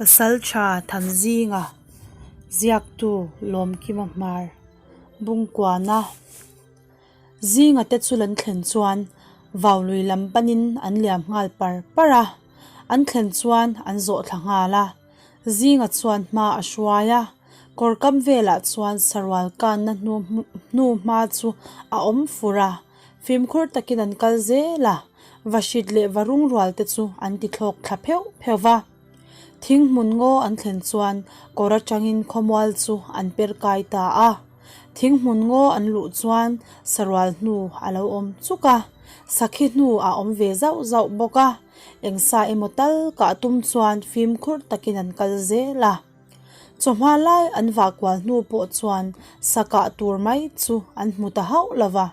Pasaltha Thanzinga ziaktu Lawmkima Hmar Bungkuana Zinga te chu lan thlen chuan Vaului lam panin an liam nghal par par a, an thlen chuan an zawh thla nghal a. Zinga chuan hma a hruai a, kawr kam velah chuan sarual kanna hnu hnu hma chu a awm fur a, fimkhur takin an kal zel a, vahrit leh varung rual te chu an ti thlawk thla pheuh pheuh va. Thing hmun ngaw an thlen chuan kawr atangin khawmual chu an per kai ta a. Thing hmun ngaw an luh chuan sarual hnu a lo awm chuk a, sakhi hnu a awm ve zauh zauh bawk a. Engsa emaw tal kah tum chuan fimkhur takin an kal zel a. Chawhma lai an vah kual hnu pawh chuan sa kah tur mai chu an hmu ta hauh lo va,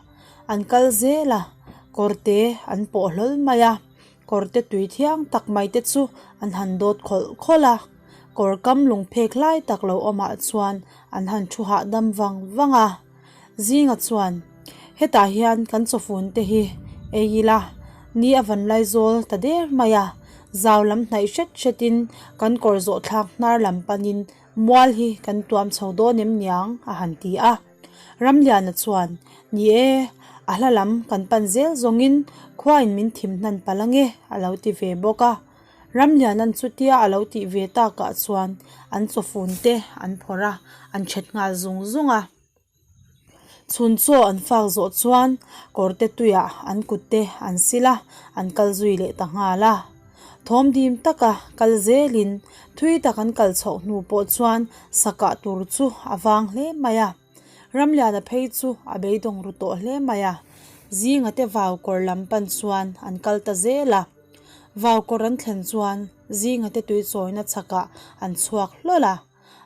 an kal zel a, kawrte an pawh hlawl mai a. Kawrte tui thiang tak mai te chu an han dawt khawlh khawlh a, kawr kam lung phek hlai tak lo awmah chuan an han thu hahdam vang vang a. Zinga chuan, Hetah hian kan chawfun te hi ei ila, ni a van lai zawl ta der mai a, zau lam hnaih hret hretin kan kawr zawh thlak hnar lam panin mual hi kan tuam chho dawn em niang a han ti a. Ramliana chuan, Ni e, a hla lam kan pan zel zawngin khuain min thim hnan palh ange a lo ti ve bawk a. Ramliana'n chutia a lo tih ve takah chuan an chawfun te an phawrh a, an that nghal zung zung a. Chhun chaw an fak zawh chuan kawrte tuiah an kut te an sil a, an kal zui leh ta nghal a. Thawm dim taka kal zelin thui tak an kal chhoh hnu pawh chuan sa kah tur chu a vang hle mai a. Ramliana phei chu a beidawng ru tawh hle mai a. Zinga te vau kawr lam pan chuan an kal ta zel a. Vau kawr an thlen chuan zinga te tui chawina chhakah an chhuak hlawl a.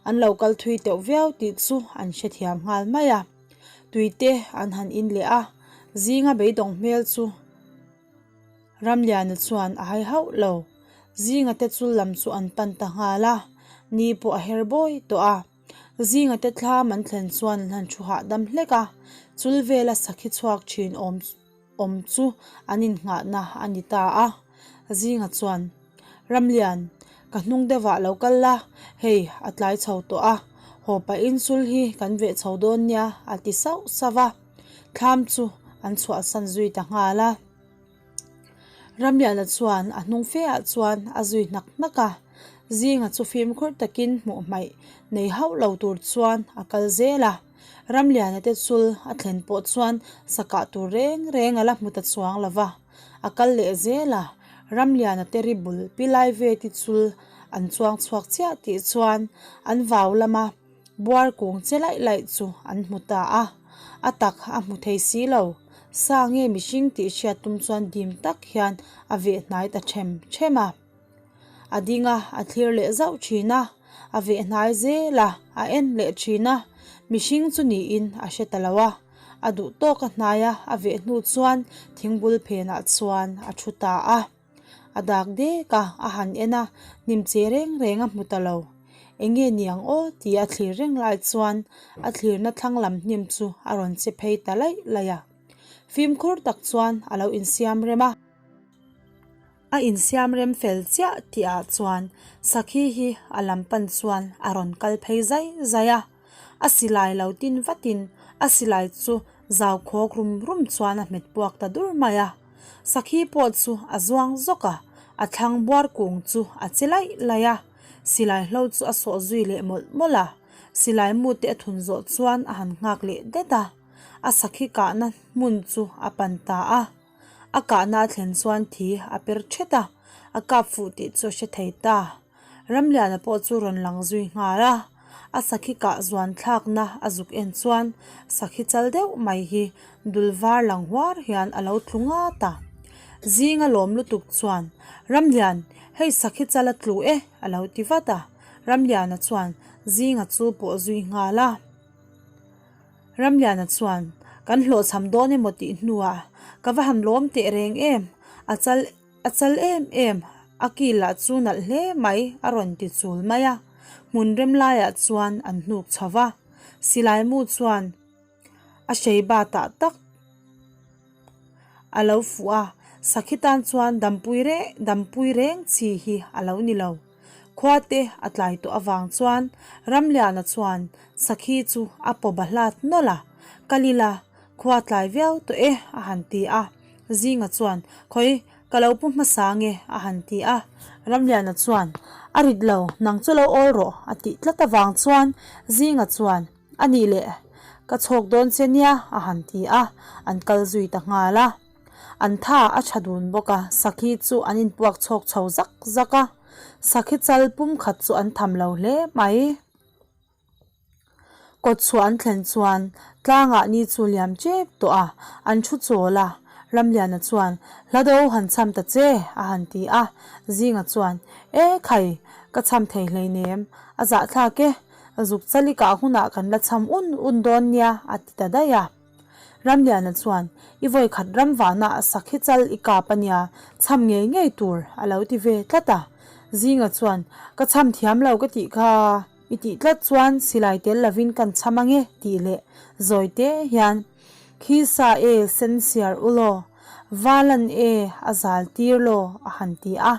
An lo kal thui teuh viau tih chu an hrethiam nghal mai a. Tui te an han in leh a, zinga beidawng hmel chu Ramliana chuan a hai hauh lo. Zinga te chul lam chu an pan ta nghal a, ni pawh a her bawi tawh a. Zinga te thlam an thlen chuan an han thu hahdam hlek a, chul vela sakhi chhuak thin awm awm chu an innghahna a ni ta a. Zinga chuan, Ramlian, ka hnung deuhah lo kal la, hei a tlai chho tawh a, haw pahin sul hi kan veh chho dawn nia a ti sauh sauh a. Thlam chu an chhuahsan zui ta nghal a. Ramliana chuan a hnung fe ah chuan a zui hnak hnak a, Zinga chu fimkhur takin hmuh hmaih nei hauh lo tur chuan a kal zel a. Ramliana te chul a thlen pawh chuan sakah tur reng reng a la hmu ta chuang lo va, a kal leh zel a. Ramliana te ri bul pilai veti chul an chuang chhuak chiah tih chuan an vau lama Buar kung che laih laih chu an hmu ta a, a tak a hmu thei si lo. Sa nge mihring tih hriat tum chuan dim tak hian a veh hnai ta them them a. A ding a, a thlir leh zauh thin a, a veh hnai zel a, a en leh thin a, mihring chu niin a hre ta lo a. A duh tawk a hnai a, a veh hnu chuan thingbul phenah chuan a thu ta a. A dak dek a, a han en a, hnim che reng reng a hmu ta lo. Enge niang aw tih a thlir reng lai chuan a thlirna thlang lam hnim chu a rawn che phei ta laih laih a. Fimkhur tak chuan a lo insiam rem a. A insiam rem fel chiah tih ah chuan Sakhi hi a lam pan chuan a rawn kal phei zai zai a. A silai lo tin vatin a silai chu zau khawk rum rum chuan a hmet puak ta dur mai a. Sakhi pawh chu a zuang zawk a, a thlang buar kung chu a che laih laih a, silai hlo chu a sawh zui leh mawlh mawlh a, silai mu te a thun zawh chuan a han nghak leh det a, a sakhi kahna hmun chu a pan ta a, a kahna a thlen chuan thi a per thet a, a kap fuh tih chu a hre thei ta. Ramliana pawh chu rawn lang zui nghal a, a sakhi kah zuan thlakna a zuk en chuan sakhi chal deuh mai hi dul var lang huar hian a lo tlu ngat a. Zinga lawm lutuk chuan, Ramlian, hei sakhi chal a tlu e a lo ti vat a. Ramliana chuan Zinga chu pawh zui nghal a. Ramliana chuan, Kan hlawhchham dawn emaw tih hnuah ka va han lawm teh reng em, a chal A chal em em, a kil lah chu nalh hle mai a rawn ti chul mai a, hmun rem laiah chuan an hnuk chho va, silai mu chuan a hrei batah tak a lo fuh a, sakhi tan chuan dampui reng dampui reng chi hi a lo ni lo. Khua te a tlai tawh avang chuan Ramliana chuan sakhi chu a paw bahlat nawlh a, Kal ila, khua tlai viau tawh e a han ti a. Zinga chuan, Khawi, ka lo pu hmasa nge a han ti a. Ramliana chuan, A rit lo, nang chu lo awl rawh a tih tlat avang chuan Zinga chuan, A nih leh, ka chhawk dawn che nia a han ti a, an kal zui ta nghal a. An tha a tha dun bawk a, sakhi chu an inpuak chhawk chho zak zak a, sakhi chal pum khat chu an tham lo hle mai. Kawt chhuah an thlen chuan tlangah ni chu liam tep tawh a, an thu chawl a, Ramliana chuan, Hla do han cham ta che a han ti a, Zinga chuan, E khai, ka cham thei hleinem, a zahthlak e, zuk chalikah hunah kan la cham un un dawn nia a ti ta daih a. Ramliana chuan, I vawi khat ram vahna a sak hi chal i kap a nia, cham ngei ngei tur a lo ti ve tlat a. Zinga chuan, Ka cham thiam lo ka tih kha, i tih tlat chuan silai tel lovin kan cham ange tih leh zawi te hian, Khi sa e sen siar u law, Valan e a zal tir law a han ti a.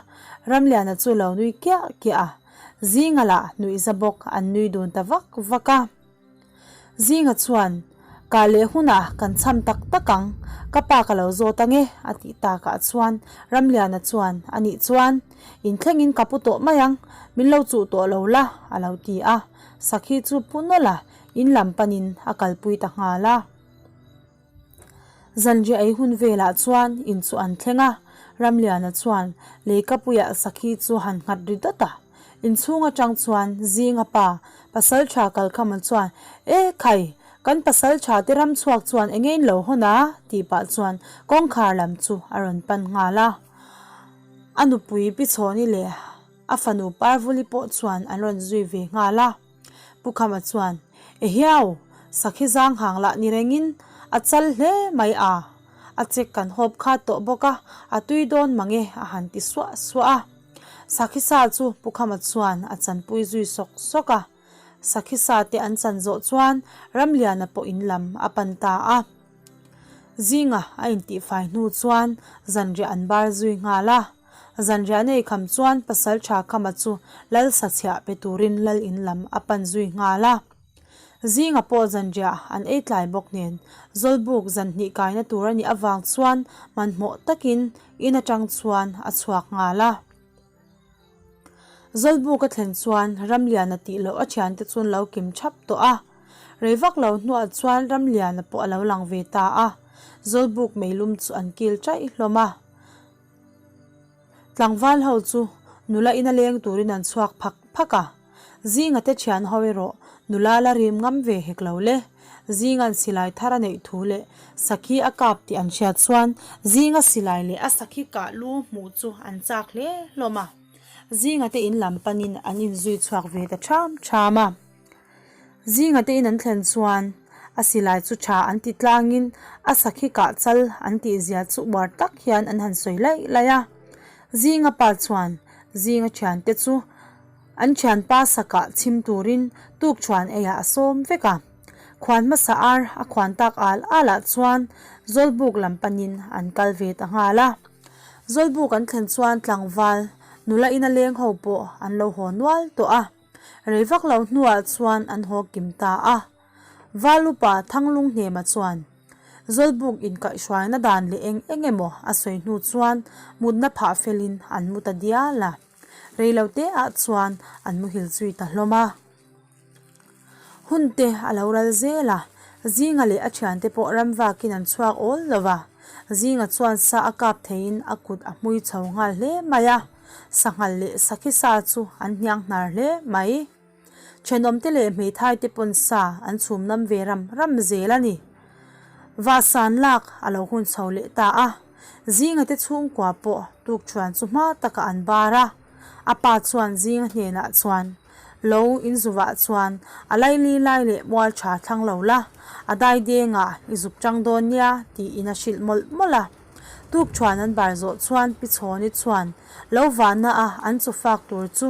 Ramliana chu lo nui kiah kiah a. Zinga lah nuihza bawk an nui dun ta vak vak a. Zinga chuan, Kah leh hunah kan cham tak tak ang, ka pa ka lo zawt ange, a tih takah chuan Ramliana chuan, A nih chuan, inthlengin ka pu tawh mai ang, min lo chuh tawh lo la, a lo ti a. Sakhi chu pu nawlh a, in lam panin a kalpui ta nghal a. Zanriah ei hun velah chuan in chu an thleng a, Ramliana chuan leikapuiah sakhi chu han nghat ri dawt a. Inchhung atang chuan Zinga pa, Pasaltha Kalkhama chuan, E khai, kan Pasaltha te ram chhuak chuan eng nge in lo hawn a? tih pah chuan kawngkhar lam chu a rawn pan nghal a. A nupui Pi Chhawni leh a fanu Parvuli pawh chuan an rawn zui ve nghal a. Pu Khama chuan, Ehiau, sakhi zang hang lah ni rengin a chal hle mai a, a chek kan hawp kha tawh bawk a, a tui dawn mang e a han ti suah suah a. Sakhi sa chu Pu Khama chuan a chanpui zui sawk sawk a. Sakhi sa te an chan zawh chuan Ramliana pawh in lam a pan ta a. Zinga a intihfai hnu chuan zanriah an bar zui nghal a. Zanriah nei kham chuan pasal tha Khama chu lal sachhiah pe turin lal in lam a pan zui nghal a. Zinga pawh zanriah an ei tlai bawk nen Zawlbuk zanhnih kaina tur a nih avang chuan hmanhmawh takin in atang chuan a chhuak nghal a. Zawlbuk a thlen chuan Ramliana tih loh a thiante chu an lo kim thap tawh a. Rei vak lo hnuah chuan Ramliana pawh a lo lang ve ta a. Zawlbuk meilum chu an kil chaih hlawm a. Tlangval ho chu nula ina leng turin an chhuak phak phak a, Zinga te thian ho erawh nula la rim ngam ve hek lo le. Zinga'n silai thar a neih thu leh sakhi a kap tih an hriat chuan Zinga silai leh a sakhi kah lu hmuh chu an chak hle hlawm a. Zinga te in lam panin an inzui chhuak ve ta ṭham ṭham a. Zinga te in an thlen chuan a silai chu tha an ti tlangin a sakhi kah chal an tih zia chu uar tak hian an han sawi laih laih a. Zinga pa chuan Zinga thiante chu an thianpa sakah chhim turin tukṭhuan eiah a sawm vek a. Khuan hmasa ar a khuan tak al alah chuan Zawlbuk lam panin an kal ve ta nghal a. Zawlbuk an thlen chuan tlangval nula ina leng ho pawh an lo haw nual tawh a. Rei vak lo hnuah chuan an haw kim ta a. Val upa Thanglung Hnema chuan Zawlbuk inkaihhruaina dan leh eng eng emaw a sawi hnu chuan mutna phah felin an mu ta dial a. Rei lo te ah chuan an muhil zui ta hlawm a. Hun te a lo ral zel a, Zinga leh a thiante pawh ramvakin an chhuak awl lo va. Zinga chuan sa a kap theiin a kut a hmui chho nghal hle mai a. Sanghal leh sakhi sa chu an hniang hnar hle mai. Thenawmte leh hmeithai te pawn sa an chhum nam ve ram ram zel a ni. Vahsan lak a lo hun chho leh ta a, Zinga te chhungkua pawh tukṭhuan chu hma takah an bar a. A pa chuan Zinga hnenah chuan, Lo inzuvah chuan a laili lai leh mual tha thlang lo la, a daidengah i zuk ṭang dawn nia tiin a hrilh mawlh mawlh a. Tukṭhuan an bar zawh chuan Pi Chhawni chuan lo vahna a an chu fak tur chu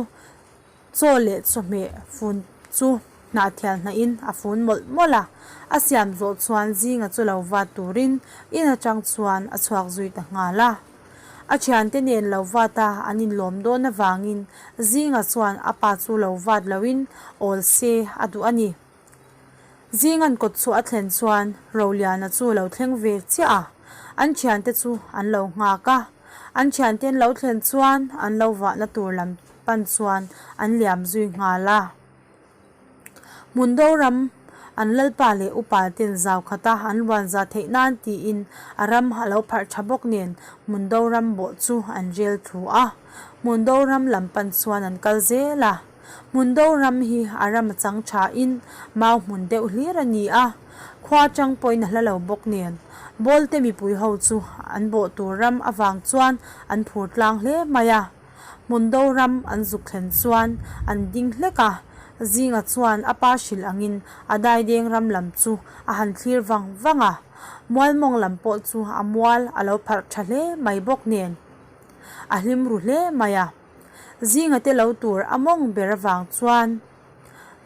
chaw leh chawhmeh fun chu hnahthial hnahin a fun mawlh mawlh a. A siam zawh chuan Zinga chu lo vat turin in atang chuan a chhuak zui ta nghal a. A thiante nen lo vat a an inlawm dawn avangin Zinga chuan a pa chu lo vat loin awl se a duh a ni. Zinga'n kawt chhuah a thlen chuan Roliana chu lo thleng ve chiah a, an thiante chu an lo nghak a. An thiante an lo thlen chuan an lo vahna tur lam pan chuan an liam zui nghal a. Hmundo ram an lalpa leh upa ten zau khata an luan za theih nan tiin a ram a lo pharh tha bawk nen Hmundo ram bawh chu an rel thu a. Hmundo ram lam pan chuan an kal zel a. Hmundo ram hi a ram a chang tha in mau hmun deuh hlir a ni a. Khua chang pawhin a hla lo bawk nen Bawlte mipui ho chu an bawh tur ram avang chuan an phur tlang hle mai a. Hmundo ram an zuk thlen chuan an ding hlek a, Zinga chuan a pa hrilh angin a daideng ram lam chu a han thlir vang vang a, Mualmawng lam pawh chu a mual a lo pharh tha hle mai bawk nen a hlim ru hle mai a. Zinga te lo tur a mawng ber avang chuan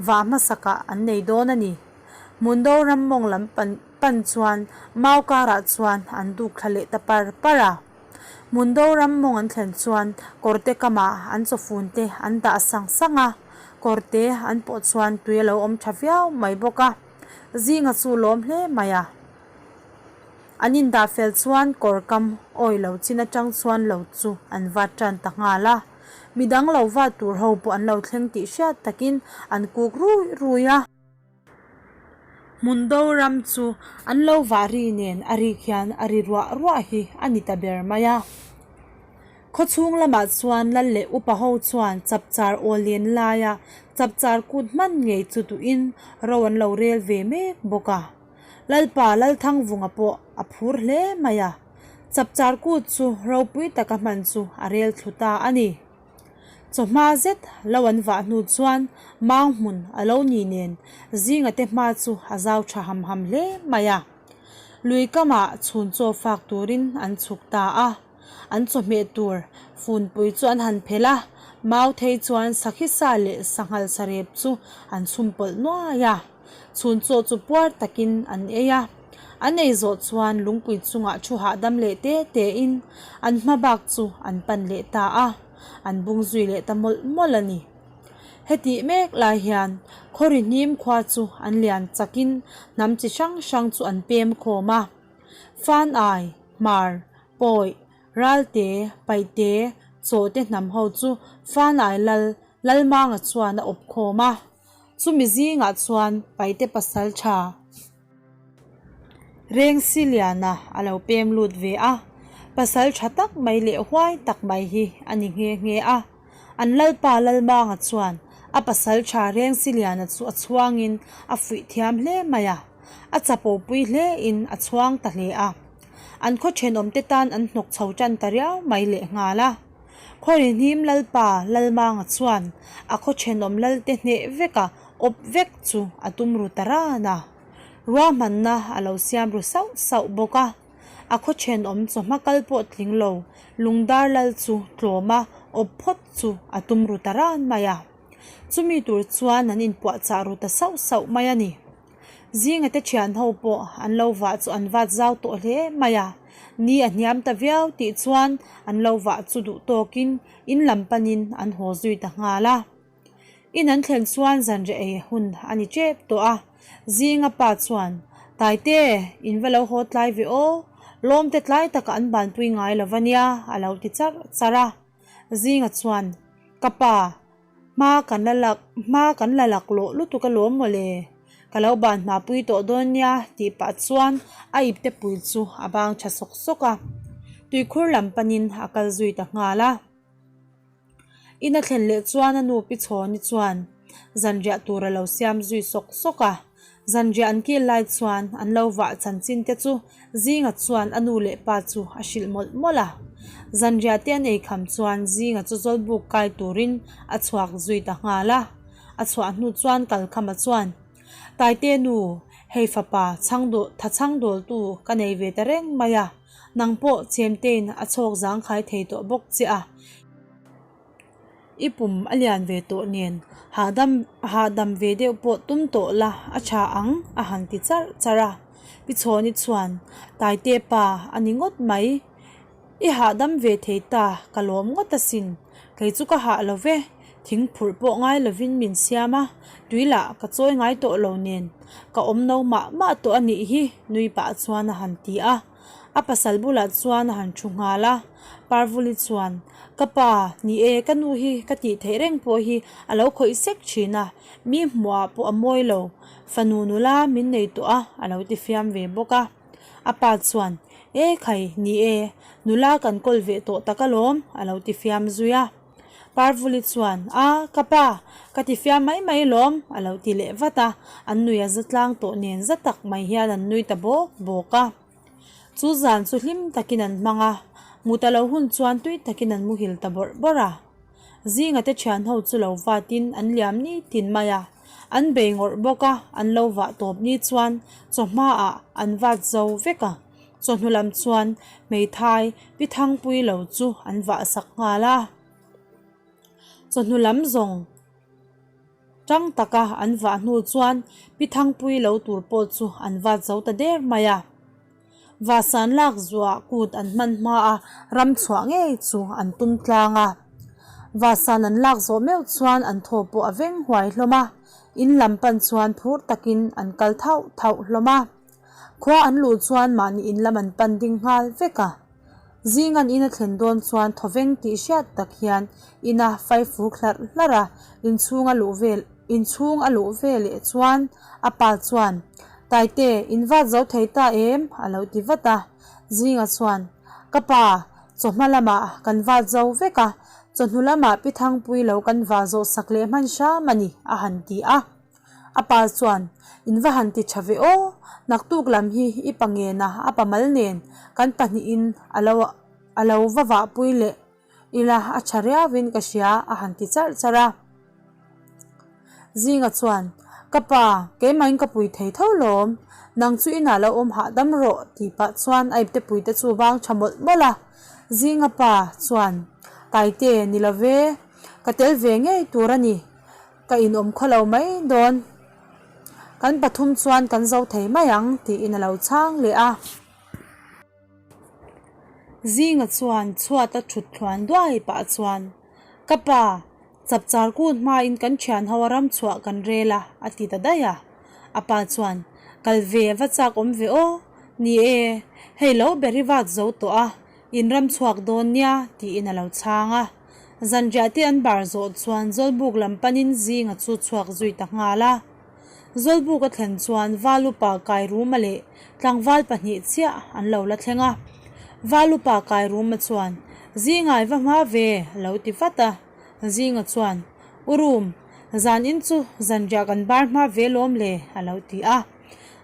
vah hmasakah an nei dawn a ni. Hmundo ram mawng lam pan chuan mau karah chuan an duk thla leh ta par par a. Mundo ram mawng an thlen chuan kawrte kamah an chawfun te an dah sang sang a, kawrte an pawh chuan tui a lo awm tha viau mai bawk a, zinga chu lawm hle mai a. An indah fel chuan kawr kam awi lo chin atang chuan lo chu an vat tan ta nghal a, midang lo vat tur ho pawh an lo thleng tih hriat takin an kuk rui rui a. Hmundo ram chu an lo vah ri nen a rik hian a ri ruah ruah hi a ni ta ber mai a. Khawchhung lamah chuan lal leh upa ho chuan chapchar aw len laia chapchar kut hman ngei chu duhin ro an lo rel ve mek bawk a. Lalpa Lalthangvunga pawh a phur hle mai a, chapchar kut chu ropui taka hman chu a rel thlu ta a ni. Chawhma zet lo an vah hnu chuan mau hmun a lo ni nen zinga te hma chu a zau tha ham ham hle mai a. Lui kamah chhun chaw fak turin an chhuk ta a, an chawhmeh tur funpui chu an han phelh a, mau thei chuan sakhi sa leh sanghal sarep chu an chhum pawlh nuai a. Chhun chaw chu puar takin an ei a, an ei zawh chuan lungpui chungah thu hahdam leh te te in an hma bak chu an pan leh ta a, an bung zui leh ta mawlh mawlh a ni. Hetih mek lai hian khawri hnim khua chu an lian chakin hnam chi hrang hrang chu an pem khawm a, Fanai, Hmar, Pawi, Ralte, Paihte, Chawhte hnam ho chu Fanai lal Lalmanga chuan a awp khawm a. Chumi zingah chuan Paite pasal tha Rengsiliana a lo pem lut ve a, pasal tha tak mai leh huai tak mai hi a ni nghe nghe a. An lalpa Lalmanga chuan a pasal tha Rengsiliana chu a chhuangin a fuih thiam hle mai a, a chapopui hlein a chhuang ta hle a. An khaw thenawmte tan an hnawk chho tan ta riau mai lehnghal a. Khawrihnim Lalpa Lalmanga chuan a khaw thenawm Lalte hneh veka awp vek chu a tum ru ta ran a. Ruahmanna a lo siam ru sauh sauh bawk a. A khaw thenawm chawhma kal pawh tling lo Lungdar Lal chu tlawma awp phawt chu a tum ru ta ran mai a. Chumi tur chuan an inpuahchah ru ta sauh sauh mai a ni. Zinga te thian ho pawh an lo vah chu an vat zau tawh hle mai a, ni a hniam ta viau tih chuan an lo vah chu duh tawkin in lam panin an haw zui ta nghal a. In an thlen chuan zanriah ei hun a ni tep tawh a, Zinga pa chuan, Taite, in va lo haw tlai ve aw, lawmte tlai takah an banpui ngai lo va nia a lo ti charh charh a. Zinga chuan, Ka pa, Hma kan la lak hma kan la lak lawh lutuk alawm mawle, ka lo ban hma pui tawh dawn nia tih pah chuan a ipte pui chu a bang tha sawk sawk a, tuikhur lam panin a kal zui ta nghal a. In a thlen leh chuan a nu pi Chhawni chuan zanriah tur a lo siam zui sawk sawk a. Zanriah an kil lai chuan an lo vah chanchin te chu Zinga chuan a nu leh pa chu a hrilh mawlh mawlh a. Zanriah te an ei kham chuan Zinga chu zawlbuk kai turin a chhuak zui ta nghal a. A chhuah hnu chuan Kalkhama chuan, Taite nu, hei fapa chhang dawl tha chhang dawltu ka nei ve ta reng mai a, nang pawh chemtein a chhawk zangkhai thei tawh bawk che a. I pum a lian ve tawh nen hahdam hahdam ve deuh pawh tum tawh la a tha ang a han ti charh charh a. Pi Chhawni chuan Taite pa a ni ngawt mai. I hahdam ve thei ta, ka lawm ngawt asin. Kei chu ka hah lo ve, thing phurh pawh ngai lovin min siam a, tui lah ka chawi ngai tawh lo nen, ka awm no mah mah tawh a nih hi, nui pah chuan a han ti a. A pasal bulah chuan a han thu nghal a, Parvuli chuan, Ka pa, ni e, ka nu hi ka tih theih reng pawh hi a lo khawih sek thin a, mi hmuhah pawh a mawi lo, fanu nula min nei tawh a, a lo ti fiam ve bawk a. A pa chuan, E khai, ni e, nula kan kawl ve tawh tak alawm, a lo ti fiam zui a. Parvuli chuan, A, ka pa, ka ti fiam mai mai lawm, a lo ti leh vat a, an nui a za tlang tawh nen za tak mai hian an nui ta bawk bawk a. Chu zan chu hlim takin an hmang a, mut a lo hun chuan tui takin an muhil ta bawrh bawrh a. Zinga te thian ho chu lo vatin an liam ni tin mai a, an bei ngawrh bawk a, an lo vah tawp ni chuan chawhma ah an vat zo vek a, chawhnu lam chuan hmeithai pi thangpui lo chu an vah sak nghal a. Chawhnu lam zawng tang taka an vah hnu chuan pi thangpui lo tur pawh chu an vat zo ta der mai a. Vasan lak zuah kut an hman hma a ram chhuah ngei chu an tum tlang a. Vasan an lak zawh meuh chuan an thaw pawh a veng huai hlawm a, in lam pan chuan phur takin an kal thauh thauh hlawm a. Khua an luh chuan mahni in lam an pan ding nghal vek a. Zing an in a thlen dawn chuan thawveng tih hriat tak hian ina faifuk hlarh hlarh a, inchhung a luh vel inchhung a luh ve leh chuan a pa chuan, Taite, in vat zo thei ta em? a lo ti vat a. Zinga chuan, Ka pa, chawhma lamah kan vat zo vek a, chawhnu lamah Pi Thangpui lo kan vah zawh sak leh hman hram a ni, a han ti a. A pa chuan, In va han ti tha ve aw, naktuk lam hi i pa ngena a pa mal nen kan pahnihin a lo a lo va vahpui leh ila a tha riauin ka hria a han ti charh charh a. Zinga chuan, Ka pa, keimahin ka pui thei tho lawm, nang chu inah lo awm hahdam rawh tih pah chuan a iptepui te chu vang tha mawlh mawlh a. Zinga pa chuan, Taite, ni lo ve, ka tel ve ngei tur a ni. Ka inawm khaw lo mai dawn. Kan pathum chuan kan zo thei mai ang tiin a lo chhang leh a. Zinga chuan chhuat a thut thluan duai pah chuan, Ka pa, chapchar kut hmain kan thian ho a ram chhuah kan rel a, a ti ta daih a. A pa chuan, Kal ve a va chak awm ve aw. Ni e, hei lo ber i vat zo tawh a, in ram chhuak dawn nia, tiin a lo chhang a. Zanriah te an bar zawh chuan Zawlbuk lam panin zinga chu chhuak zui ta nghal a. Zawlbuk a thlen chuan Valupa Kairuma leh tlangval pahnih chiah an lo la thleng a. Valupa Kairuma chuan, Zinga i va hma ve, a lo ti vat a. Zinga chuan, U Rum, zan in chu zanriah kan bar hma ve lawm le, a lo ti a.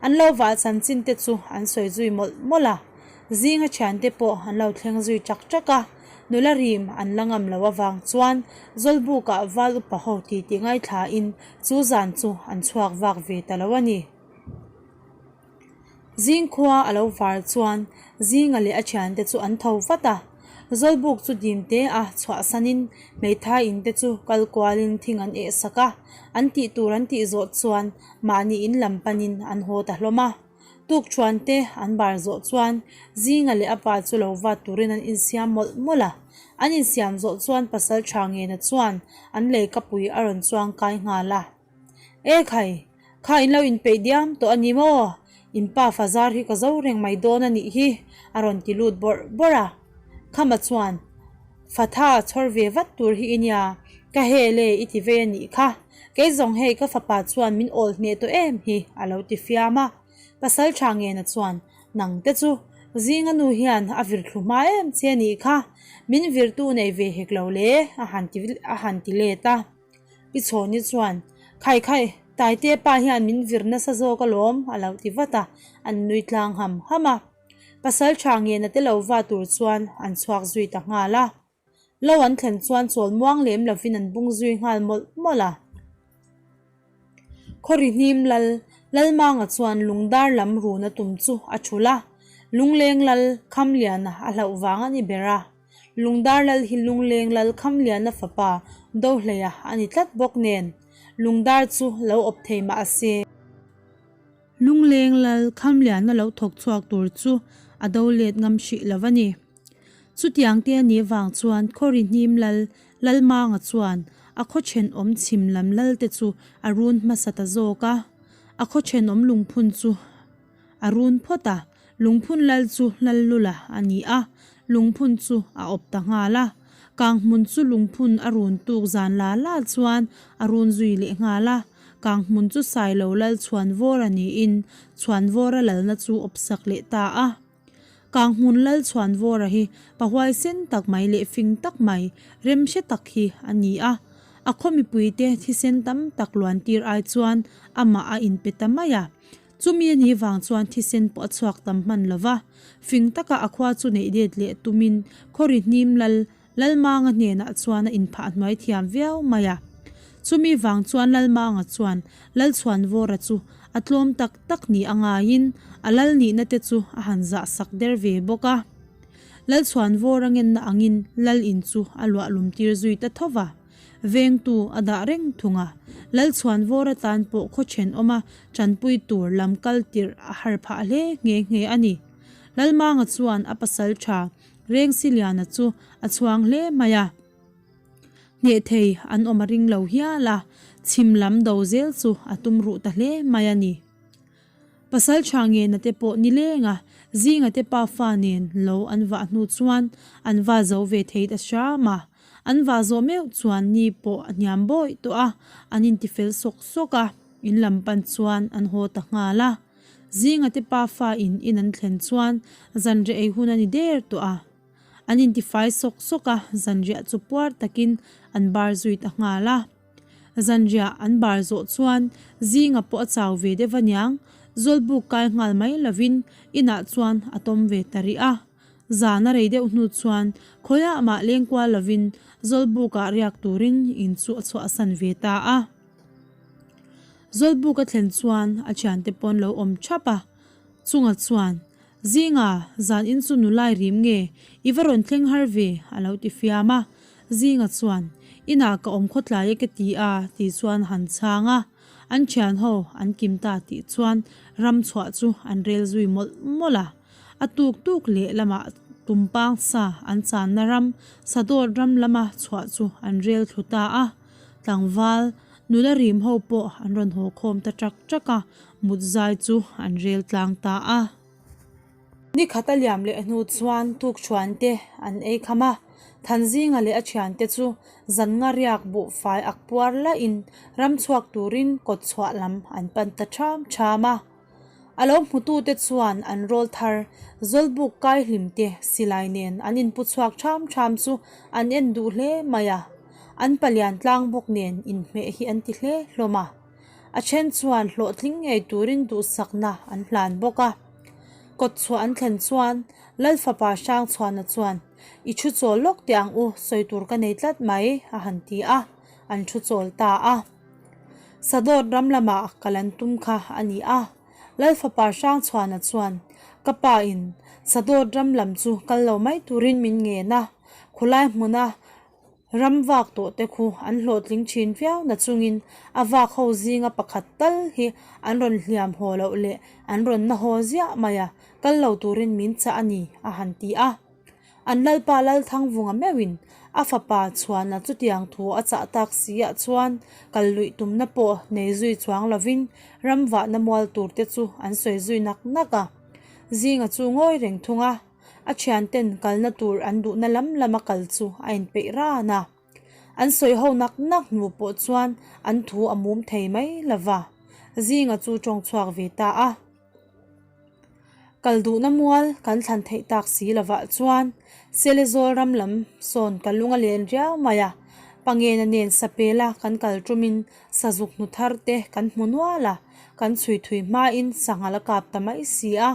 An lo vah chanchin te chu an sawi zui mawlh mawlh a. Zinga thiante pawh an lo thleng zui chak chak a. Nula rim an la ngam loh avang chuan Zawlbukah val upa ho titi ngaithlain chu zan chu an chhuak vak ve ta lo a ni. Zingkhua a lo var chuan Zinga leh a thiante chu an tho vat a, Zawlbuk chu dim te a chhuahsanin hmeithai in te chu kal kualin thing an eh sak a, an tih tur an tih zawh chuan mahni in lam panin an haw ta hlawm a. Tukṭhuan te an bar zawh chuan Zinga leh a pa chu lo vat turin an insiam mawlh mawlh a. An insiam zawh chuan pasal ṭha ngena chuan an leikapui a rawn chuang kai nghal a. E khai, kha in lo inpeih diam tawh a ni maw? In pa fazar hi ka zo reng mai dawn a nih hi, a rawn ti lut bawrh bawrh a. Khama chuan, Fatha chhawr ve vat tur hi i nia, ka hel e i ti vei a nih kha. Kei zawng hei ka fapa chuan min awl hneh tawh em hi, a lo ti fiam a. Pasal tha ngena chuan, Nang te chu, zinga nu hian a vir thlu hma em che a nih kha, min virtu nei ve hek lo le, a han ti a han ti let a. Pi Chhawni chuan, Khai khai, Taite pa hian min vir nasa zawk alawm, a lo ti vat a, an nui tlang ham ham a. Pasal tha ngena te lo va tur chuan an chhuak zui ta nghal a. Lo an thlen chuan chawl muang lem lovin an bung zui nghal mawlh mawlh a. Khawri hnim lal Lalmanga chuan lungdar lam run a tum chu a thul a, Lungleng lal Khamliana a hlauh vang a ni ber a. Lungdar lal hi Lungleng lal Khamliana fapa Dohleia a ni tlat bawk nen Lungdar chu lo awp thei mah se. Lungleng lal Khamliana lo thawk chhuak tur chu a do let ngam hrih lo a ni. Chutiang te a nih vang chuan Khawri hnim lal Lalmanga chuan a khaw thenawm chhim lam lal te chu a run hmasa ta zawk a. A khaw thenawm lungphun chu a run phawt a, lungphun lal chu Lallula a ni a, lungphun chu a awp ta nghal a. Kanghmun chu lungphun a run tuk zan la la chuan a run zui leh nghal a, Kanghmun chu Sailo lal Chhuanvawra niin Chhuanvawra lalna chu awp sak leh ta a. Kanghmun lal Chhuanvawra hi pa huaisen tak mai leh fing tak mai, remhre tak hi a ni a. A khaw mipuite thisen tam tak luan tir ai chuan amah a inpe ta mai a. Chumi a nih vang chuan thisen pawh a chhuak tam hman lo va, fing taka a khua chu neih let leh tumin Khawri hnim lal Lalmanga hnenah chuan a inphah hnuai thiam viau mai a. Chumi vang chuan Lalmanga chuan Lalchhuanvawra chu a tlawm tak tak nih a ngaiin a lal nihna te chu a han zah sak der ve bawk a. Lalchhuanvawra ngenna angin Lal in chu a luah lum tir zui ta tho va. Vengtu a dah reng thung a. Lalchhuanvawr atan pawh khaw thenawma tanpui tur lam kal tirh a har phah hle nghe nghe a ni. Lalmanga chuan a pasal tha Rengsiliana chu a chhuang hle mai a. Hneh thei an awm a ring lo hial a, chhim lam do zel chu a tum ruh ta hle mai a ni. Pasal tha ngena te pawh ni leng a, zinga te pa fa nen lo an vah hnu chuan an va zo ve thei ta hram a. An vah zawh meuh chuan ni pawh a hniam bawih tawh a, an intifel sawk sawk a, in lam pan chuan an haw ta nghal a. Zinga te pa fa in in an thlen chuan zanriah ei hun a ni der tawh a. An intifai sawk sawk a, zanriah chu puar takin an bar zui ta nghal a. Zanriah an bar zawh chuan zinga pawh a chau ve deuh aniang, Zawlbuk kai nghal mai lovin inah chuan a tawm ve ta rih a. Zan a rei deuh hnu chuan khawiah mah leng kual lovin Zawlbukah riak turin in chu a chhuahsan ve ta a. Zawlbuk a thlen chuan a thiante pawn lo awm thap a, chunga chuan, Zinga, zan in chu nulai rim nge, i va rawn thleng har ve, a lo ti fiam a. Zinga chuan, Inah ka awm khawtlai e ka ti a, tih chuan a han chhang a. An thian ho an kim ta tih chuan ram chhuah chu an rel zui mawlh mawlh a. A tuk tuk leh lamah tumpang sa an channa ram, Sadawt ram lama chhuah chu an rel thlu ta a. Tlangval, nula rim ho pawh an rawn haw khawm ta ṭak ṭak a, mut zai chu an rel tlang ta a. Ni khat a liam leh hnu chuan tukṭhuan te an ei kham a, Thanzinga leh a ṭhiante chu zan nga riak buhfai ak puar lahin ram chhuak turin kawt chhuah lam an pan ta ṭham ṭham a. A lo hmutute chuan an rawl thar Zawlbuk kai hlim te silai nen an inpu chhuak ṭham ṭham chu an en duh hle mai a, an palian tlang bawk nen inhmeh hi an ti hle hlawm a. A then chuan hlawhtling ngei turin duhsakna an hlan bawk a. Kawt chhuah an thlen chuan Lal fapa Hrangchhuana chuan, I thu chawl lawk teh ang u, sawi tur ka nei tlat mai, a han ti a, an thu chawl ta a. Sadawt ram lamah kal an tum kha a ni a. Lal fapa Hrangchhuana chuan, Ka pa in Sadawt ram lam chu kal lo mai turin min ngen a, khulai hmuna Ram vak tawh te khu an hlawhtling thin viau na chungin a vak ho zinga pakhat tal hi an rawn hliam haw loh leh an rawn na haw ziah mai a, kal lo turin min chah a ni, a han ti a. An Lalpa Lalthangvunga meuhin a fapa chhuana chutiang thu a chah tak si ah chuan kal luih tumna pawh nei zui chuang lovin ram vahna mual tur te chu an sawi zui nak nak a. Zinga chu ngawi reng thung a. A thianten kalna tur an duhna lam lama kal chu a inpeih ran a. An sawi ho nak nak hnu pawh chuan an thu a mum thei mai lo va. Zinga chu tawng chhuak ve ta a. Kal duhna mual kan thlan theih tak si lovah chuan Selezawl ram lam sawn ka lung a len riau mai a. Pangena nen Sapela kan kal tumin Sazuk hnu thar te kan hmu nual a, kan chhui thui hmain sanghal a kap ta mai si a,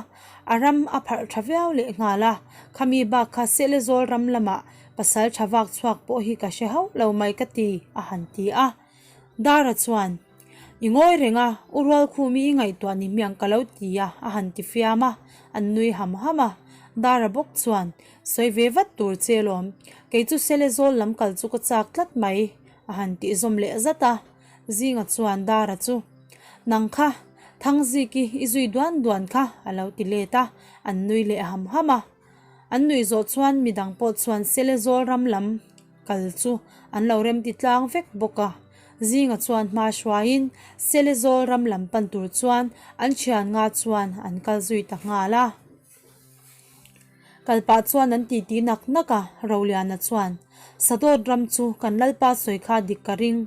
a ram a pharh tha viau leh nghal a, khami bak kha Selezawl ram lamah pasal tha vak chhuak pawh hi ka hre hauh lo mai ka ti, a han ti a. Dara chuan, I ngawi reng a, u Rualkhumi i ngaihtuah ni hmiang ka lo ti a, a han ti fiam a, an nui ham ham a. Dara bawk chuan, Sawi ve vat tur che lawm, kei chu Selezawl lam kal chu ka chak tlat mai, A han tih zawm leh zat a, Zinga chuan Dara chu, Nang kha, Thangziki i zui duan duan kha, a lo ti let a, an nui leh ham ham a. An nuih zawh chuan midang pawh chuan Selezawl ram lam kal chu an lo remti tlang vek bawk a. Zinga chuan hma hruaiin Selezawl ram lam pan tur chuan an thian nga chuan an kal zui ta nghal a. Kal pah chuan an titi nak nak a, Roliana chuan, Sadawt ram chu kan Lalpa sawi kha dik ka ring,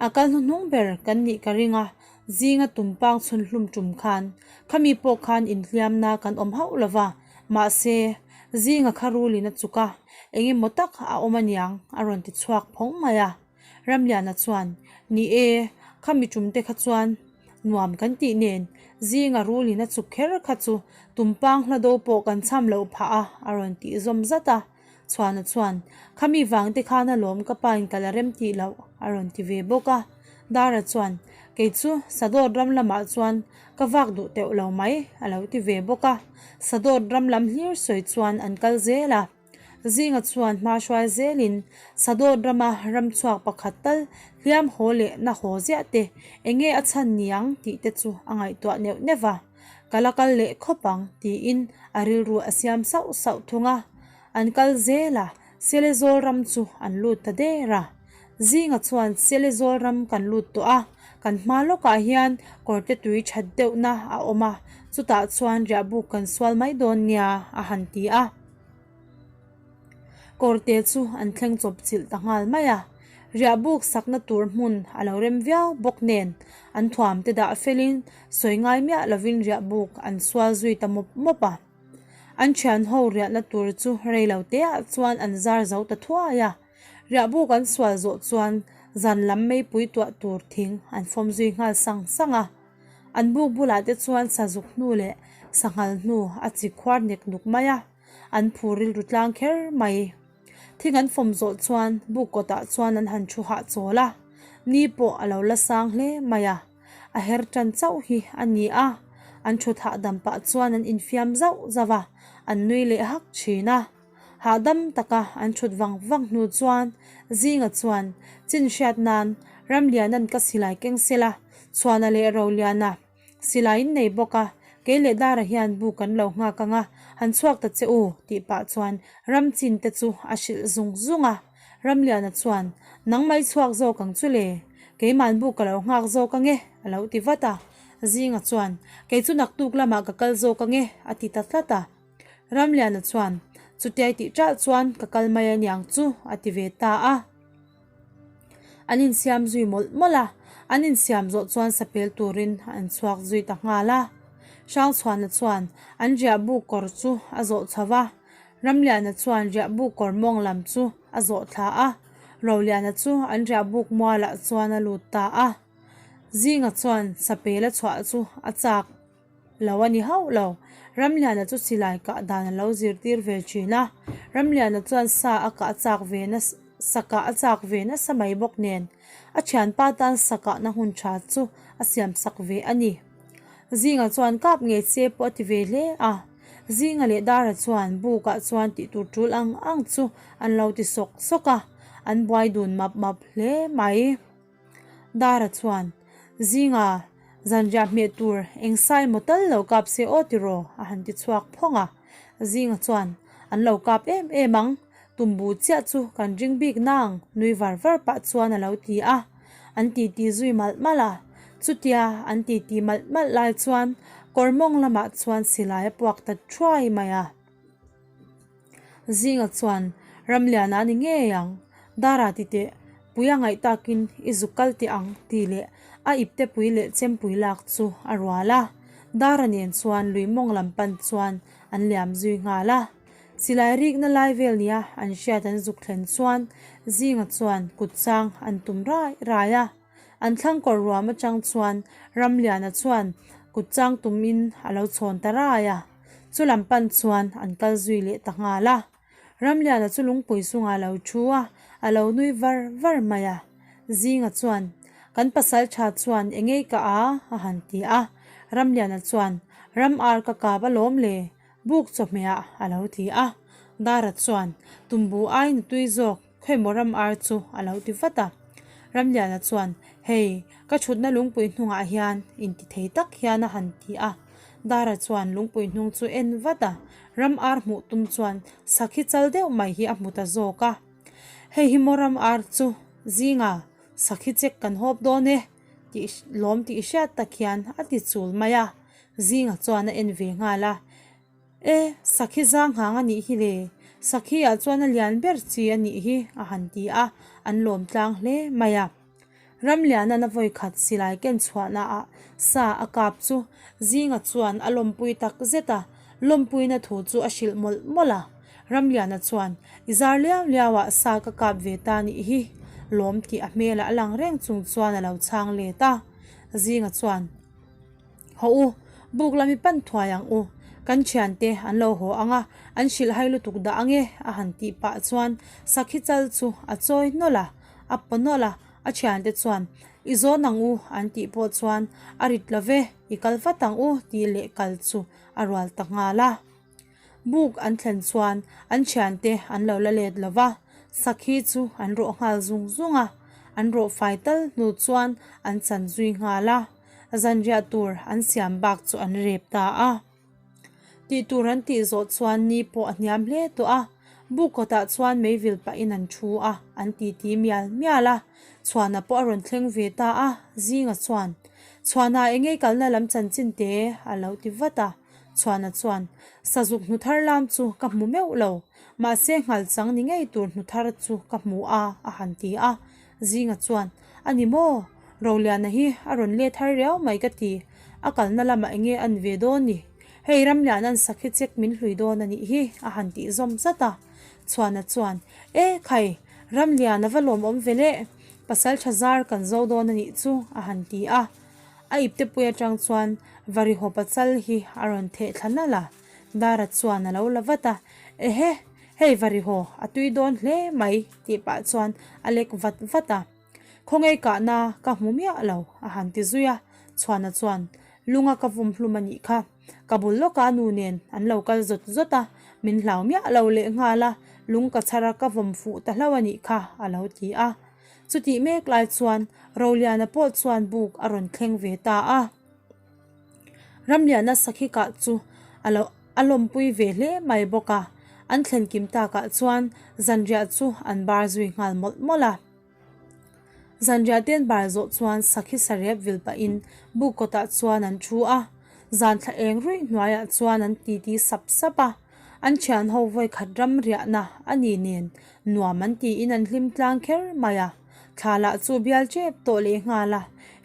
a kal hnuhnung ber kan nih ka ring a, zinga tumpang chhun hlum tum khan khami pawh khan inhliamna kan awm hauh lo va, mahse, zinga kha rulin a chuk a, eng emaw tak a awm aniang a rawn ti chhuak phawng mai a. Ramliana chuan, Ni e, khami tumte kha chuan nuam kan tih nen, zinga rulin a chuk kher kha chu tumpang hla do pawh kan cham loh phah a, a rawn tih zawm zat a. Chhuana chuan, Khami vang te khan alawm ka pain ka la rem tih loh, a rawn ti ve bawk a. Dara chuan, Kei chu Sadawt ram lamah chuan ka vak duh teuh lo mai, a lo ti ve bawk a. Sadawt ram lam hlir sawi chuan an kal zel a. Zinga chuan hma hruai zelin Sadawt rama ramchhuak pakhat tal hliam haw leh na haw ziah te eng nge a chhan niang tih te chu a ngaihtuah neuh neuh va, ka la kal leh khawp ang tiin a rilru a siam sauh sauh thung a. An kal zel a, Selezawl ram chu an lut ta der a. Zinga chuan Selezawl ram kan lut tawh a, kan hma lawkah hian kawrte tui that deuhna a awm a, chutah chuan riahbuk kan sual mai dawn nia a han ti a. Kawrte chu an thleng chawp chilh ta nghal mai a, riahbuk sakna tur hmun a lo rem viau bawk nen an thuam te dah felin sawi ngai miah lovin riahbuk an sual zui ta mawp mawp a. An thian ho riahna tur chu rei lo te ah chuan an zar zo ta thuai a, riahbuk an sual zawh chuan zan lam meipui tuah tur thing an fawm zui nghal sang sang a. An buk bulah te chuan sazuk hnu leh sanghal hnu a chi khuar nek nuk mai a. An phur rilru tlang kher mai. Thing an fawm zawh chuan buk kawtah chuan an han thu hah chawl a, ni pawh a lo la sang hle mai a, a her tan chauh hi a ni a, an thut hahdam pah chuan an infiam zauh zauh a, an nui leh hak thin a. Hahdam taka an thut vang vang hnu chuan Zinga chuan chin hriat nan Ramliana'n ka silai keng sela, Chhuana leh Roliana, Silai in nei bawk a, kei leh Dara hian bu kan lo nghak ang a, han chhuak ta che u, tih pah chuan Ramchin te chu a hrilh zung zung a. Ramliana chuan, Nang mai chhuak zawk ang chu le, keiman bu ka lo nghak zawk ang e, a lo ti vat a. Zinga chuan, Kei chu naktuk lamah ka kal zawk ang e, a ti ta tlat a. Ramliana chuan, Chutiai tih ṭalh chuan ka kal mai aniang chu, a ti ve ta a. An insiam zui mawlh mawlh a, an insiam zawh chuan sapel turin an chhuak zui ta nghal a. Hrangchhuana chuan an riahbuk kawr chu a zawh chho va, Ramliana chuan riahbuk kawr mawng lam chu a zawh thla a, Roliana chu an riahbuk mualah chuan a lut ta a. Zinga chuan sapel a chhuah chu a chak. Lo a ni hauh lo. Ramliana chu silai kah dan a lo zirtir ve thin a. Ramliana chuan sa a kah chak ve nasa sa kah a chak ve nasa mai bawk nen a thianpa tan sa kahna hun tha chu a siam sak ve a ni. Zinga chuan kap ngei che pawh a ti ve hle a. Zinga leh Dara chuan bukah chuan tih tur tul ang ang chu an lo ti sawk sawk a, an buai dun map map hle mai. Dara chuan, Zinga, zanriah hmeh tur eng sai maw tal lo kap se aw tiraw? a han ti chhuak phawng a. Zinga chuan, An lo kap em em ang, tumbu chiah chu kan ring bik nang, nui var var pah chuan a lo ti a. An titi zui malh malh a. Chutia an titi malh malh lai chuan kawr mawng lamah chuan silai a puak ta thuai mai a. Zinga chuan, Ramliana a ni ngei ang, Dara ti teh, Puia ngaih takin i zuk kal teh ang tih leh a ipte pui leh chempui lak chu a rual a. Dara nen chuan lui mawng lam pan chuan an liam zui nghal a. Silai rikna lai vel nia an hriat an zuk thlen chuan Zinga chuan kut chang an tum rai rai a. An thlang kawr ruam atang chuan Ramliana chuan kut chang tumin a lo chhawn ta rai a. Chu lam pan chuan an kal zui leh ta nghal a. Ramliana chu lungpui chungah a lo thu a, a lo nui var var mai a. Zinga chuan, Kan pasal tha chuan engei ka a? a han ti a. Ramliana chuan, Ram ar ka kap alawm le, buk chawhmehah a lo ti a. Dara chuan, Tumbu aiin a tui zawk, Khawimaw ram ar chu a lo ti vat a. Ramliana chuan, Hei, ka thutna lungpui hnungah hian inti thei tak hian a han ti a. Dara chuan lungpui hnung chu en vat a, ram ar hmuh tum chuan sakhi chal deuh mai hi a hmu ta zawk a. Hei hi maw ram ar chu zinga sakhi chek kan hawp dawn e tih lawm tih hriat tak hian a ti chul mai a, zinga chuan a en ve nghal a. E, sakhi zang hang a nih hi le, sakhi ah chuan a lian ber chi a nih hi a han ti a, an lawm tlang hle mai a. Ramliana'n a vawikhat silai ken chhuahna ah sa a kap chu Zinga chuan a lawmpui tak zet a, lawmpuina thu chu a hrilh mawlh mawlh a. Ramliana chuan, I zar liau liau ah sa ka kap ve ta nih hi, lawm tih a hmelah a lang reng chung chuan a lo chhang let a. Zinga chuan. Haw u, buk lam i pan thuai ang u, kan thiante an lo haw ang a, an hrilh hai lutuk dah ang e, a han tih pah chuan sakhi chal chu a chawi nawlh a, a paw nawlh a, a thiante chuan, I zawn ang u, an tih pawh chuan, A rit lo ve, i kal vat ang u, tih leh kal chu a rual ta nghal a. Buk an thlen chuan an thiante an lo la let lo va, sakhi chu an rawh nghal zung zung a, an rawh fai tal hnu chuan an chan zui nghal a, zanriah tur an siam bak chu an rep ta a. Tih tur an tih zawh chuan ni pawh a hniam hle tawh a, buk kawtah chuan meivil pahin an thu a, an titi mial mial a, Chhuana pawh a rawn thleng ve ta a, Zinga chuan, Chhuana engei kalna lam chanchin te a lo ti vat a. Chhuana chuan, Sazuk hnu thar lam chu ka hmu meuh lo, mahse nghal chang ni ngei tur hnu thar chu ka hmu a, a han ti a. Zinga chuan, A ni maw? Roliana hi a rawn let har riau mai ka ti, a kalna lamah enge an ve dawn ni? Hei Ramliana'n sakhi chek min hlui dawn a nih hi, a han tih zawm zat a. Chhuana chuan, E khai, Ramliana va lawmawm ve le, pasal tha zar kan zo dawn a nih chu, a han ti a. A iptepui atang chuan Varihawpa chal hi a rawn theh thla nalh a, Dara chuan a lo la vat a, Ehe, hei Varihaw, a tui dawn hle mai, tih pah chuan a lek vat vat a. Khawngaih kahna ka hmu miah lo, a han ti zui a, Chhuana chuan, Lunga ka vum hlum a nih kha, ka bul lawka nu nen an lo kal zawt zawt a, min hlau miah lo lehnghal a, lung ka chhar a ka vawm fuh ta hlauh a nih kha, a lo ti a. Chutih mek lai chuan Roliana pawh chuan buk a rawn thleng ve ta a. Ramliana sakhi kah chu a lo a lawmpui ve hle mai bawk a, an thlen kim takah chuan zanriah chu an bar zui nghal mawlh mawlh a. Zanriah te an bar zawh chuan sakhi sarep vil pahin buk kawtah chuan an thu a, zan thla eng ruih hnuaiah chuan an titi sap sap a. An thian ho vawikhat ram riahna a ni nen nuam an tiin an hlim tlang kher mai a, thla lah chu bial tep tawh leh nghal a,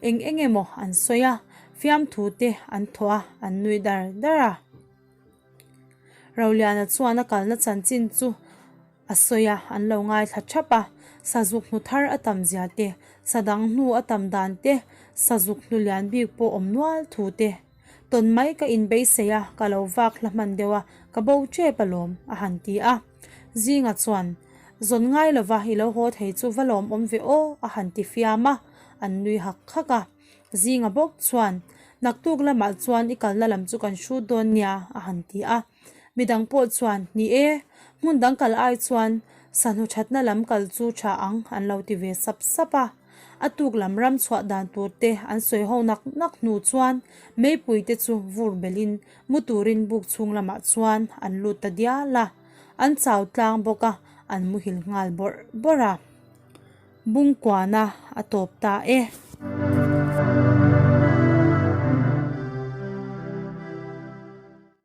eng eng emaw an sawi a, fiamthu te an thawh a, an nui dar dar a. Roliana chuan a kalna chanchin chu a sawi a, an lo ngaithla thap a, sazuk hnu thar a tam zia te, sa dang hnu a tam dan te, sazuk hnu lian bik pawh awm nual thu te. Tawn mai ka inbeisei a, ka lo vak hla hman deuh a, ka bo tep alawm, a han ti a. Zinga chuan, Zawn ngai lova i lo haw thei chu va lawmawm ve aw, a han ti fiam a, an nui hak hak a. Zinga bawk chuan, Naktuk lamah chuan i kalna lam chu kan hrut dawn nia, a han ti a. Midang pawh chuan, Ni e, hmun dang kal ai chuan sahnu thatna lam kal chu tha ang, an lo ti ve sap sap a. A tuk lam ram chhuah dan tur te an sawi ho nak nak hnu chuan meipui te chu vur belhin mu turin buk chhung lamah chuan an lut ta dial a, an chau tlang bawk a, an muhil nghal bawrh bawrh a. Bungkuana a tawp ta e.